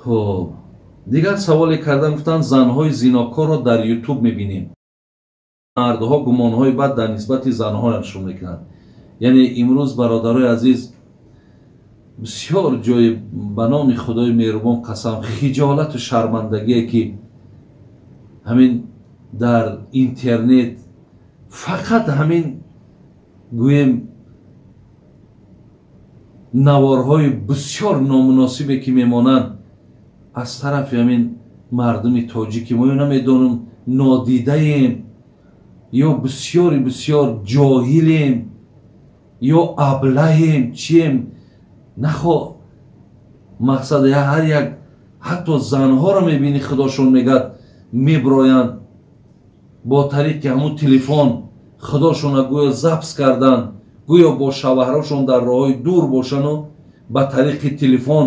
Хуб, дигар саволе кардан, гуфтанд, занҳои зинокорро дар Ютуб мебинем, мардҳо гумонҳои бад дар нисбати занҳояшон мекунанд. Яъне имрӯз, бародарои азиз, бисёр ҷои ба номи Худои меҳрубон қасам, хиҷолату шармандагие, ки ҳамин дар интернет фақат ҳамин гӯем наворҳои бисёр номуносибе ки мемонанд аз тарафи ҳамин мардуми тоҷики мо, ё намедонам, нодидаем, ё бисёри бисёр ҷоҳилем, ё аблаҳем, чием, нахо мақсад ҳар як, ҳатто занҳоро мебинӣ, худошон мегӯяд, меброянд бо тариқи ҳамун телефон, худошона гӯё запис кардан, гӯё бо шавҳарошон дар роҳҳои дур бошану ба тариқи телефон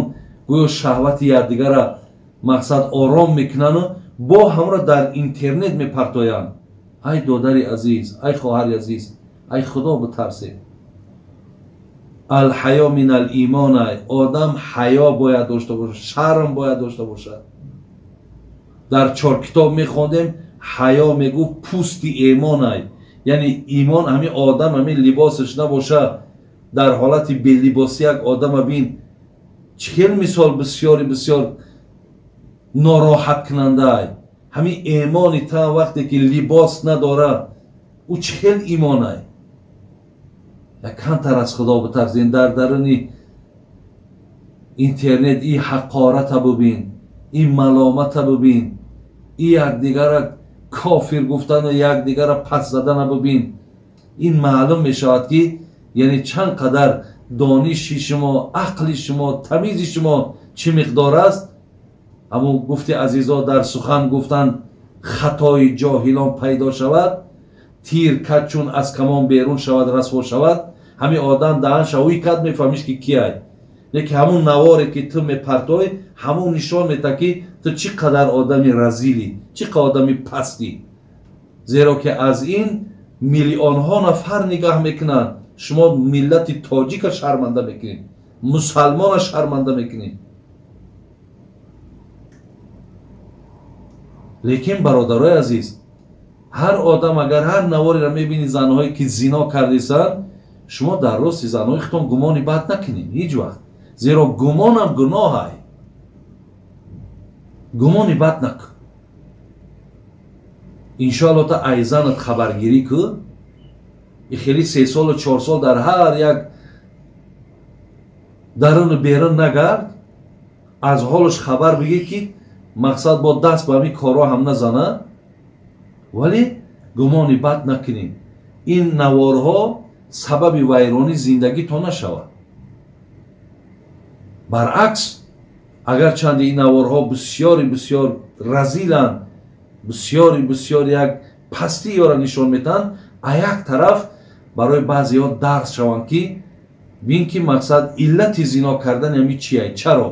гӯё шаҳвати якдигара мақсад ором мекунану бо ҳамро дар интернет мепартоянд. Ай додари азиз, ай хоҳари азиз, ай Худо битарсед. Алҳаё мин алимон. Одам ҳаё бояд дошта бошад, шарм бояд дошта бошад. Дар чор китоб мехондем, ҳаё мегуфт пӯсти эмонай, яъне имон ҳамин одам ҳамин либосаш набошад, дар ҳолати белибосӣ як одама бин, чӣ хел мисол бисёри бисёр нороҳаткунандай. Ҳамин эмони та вақте ки либос надорад, ӯ чӣ хел имонай? Якамтар аз Худо битарсен. Дар даруни интернет и ҳақората бубин, и маломата бубин, и якдигара кофир гуфтану якдигара пас задана бубин. Ин маълум мешавад, ки яъне чанд қадар дониши шумо, ақли шумо, тамизи шумо чӣ миқдор аст. Ҳамун гуфти азизо, дар сухан гуфтан хатои ҷоҳилон пайдо шавад, тир кад чун аз камон берун шавад, расво шавад. Ҳамин одам даҳанша ӯй кад, мефаҳмиш, ки кияй. Лекин ҳамун наворе ки ту мепартой, ҳамун нишон медиҳад, ки ту чӣ қадар одами разилӣ, чӣ қадар одами пастӣ, зеро ки аз ин миллионҳо нафар нигаҳ мекунанд. Шумо миллати тоҷика шарманда мекунед, мусалмона шарманда мекунед. Лекин, бародарои азиз, ҳар одам агар ҳар навореро мебинӣ, занҳое ки зино кардисанд, шумо дар рости занҳои худтон гумони бад накунед ҳеҷ вақт, зеро гумонам гуноҳай. Гумони бад накун. Иншоалло та айзанат хабаргирӣ кун. И хеле 3 солу 4 сол дар ҳар як даруну берун нагард, аз ҳолаш хабар бигир, ки мақсад бо даст ба ҳамин корҳо ҳам назана. Вале гумони бад накунем, ин наворҳо сабаби вайронии зиндагитон нашавад. Баръакс, агарчанде ин наворҳо бисёри бисёр разиланд, бисёри бисёр як пастӣ ёра нишон медиҳанд, а як тараф барои баъзеҳо дарс шаванд, ки бин, ки мақсад иллати зино кардани ҳами чия, чаро.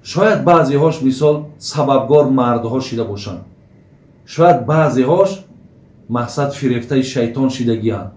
Шояд баъзеҳош мисол сабабгор мардҳо шида бошанд, шояд баъзеҳош мақсад фирефтаи шайтон шидагианд.